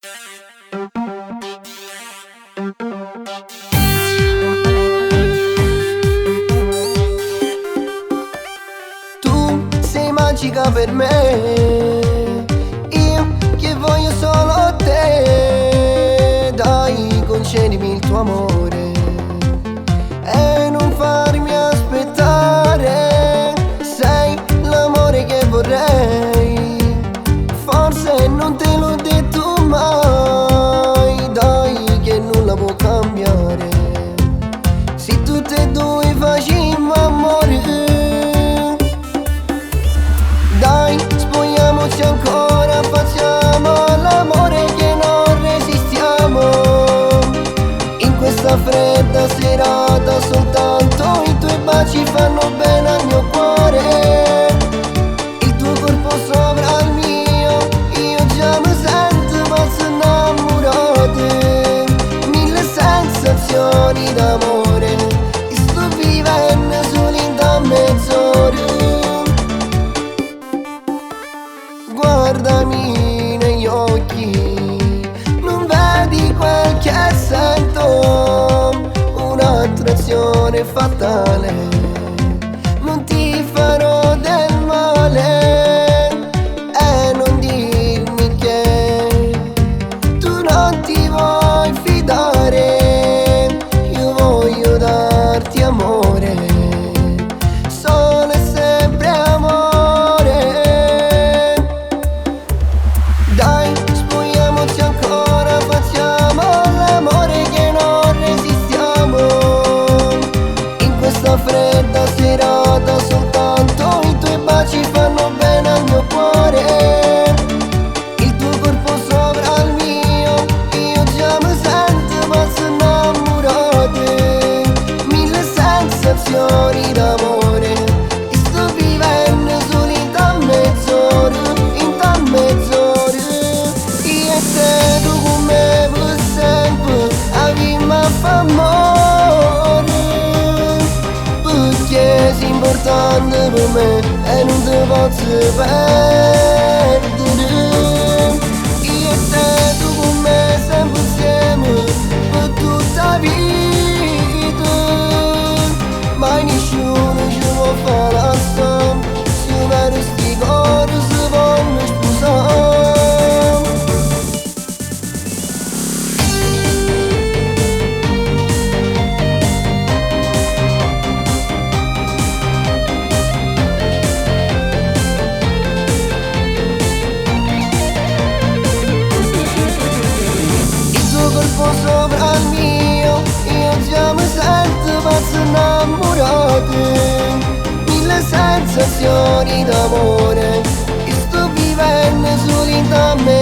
Tu sei magica per me, io che voglio solo te. Dai, concedimi il tuo amore e non farmi aspettare. Sei l'amore che vorrei, forse non te l'ho detto mai. Dai, che nulla può cambiare. Se tutte e due facciamo amore. Dai, spogliamoci ancora, facciamo l'amore che non resistiamo. In questa fredda serata soltanto i tuoi baci fanno bene al mio cuore. Il tuo corpo sopra il mio, io già mi sento pazzo innamorato. Mille sensazioni d'amore, sto vivendo solo in da mezz'ora. Guardami negli occhi, non vedi quel che sento, un'attrazione fatale, non ti farò del male e non dirmi che tu non ti vuoi fidare, io voglio darti amore, solo e sempre amore. Dai, spogliamoci ancora, facciamo l'amore che non resistiamo. In questa fredda serata soltanto i tuoi baci fanno bene al mio cuore. Il tuo corpo sopra il mio, io già mi sento pazzo innamorato. Mille sensazioni d'amore, sto vivendo solo in da mezz'ora, in da mezz'ora. Io e te, tu con me per sempre, abbiamo fa amore. Perché sei importante per me e non ti posso perdere. Io e te, tu con me sempre insieme per tutta la vita. Mai nessuno ci può fare la se per sti cori si vanno sposare. Il tuo corpo sopra il mio, io già mi sento pazzo innamorato. Mille sensazioni d'amore, sto vivendo solo in da mezz'ora.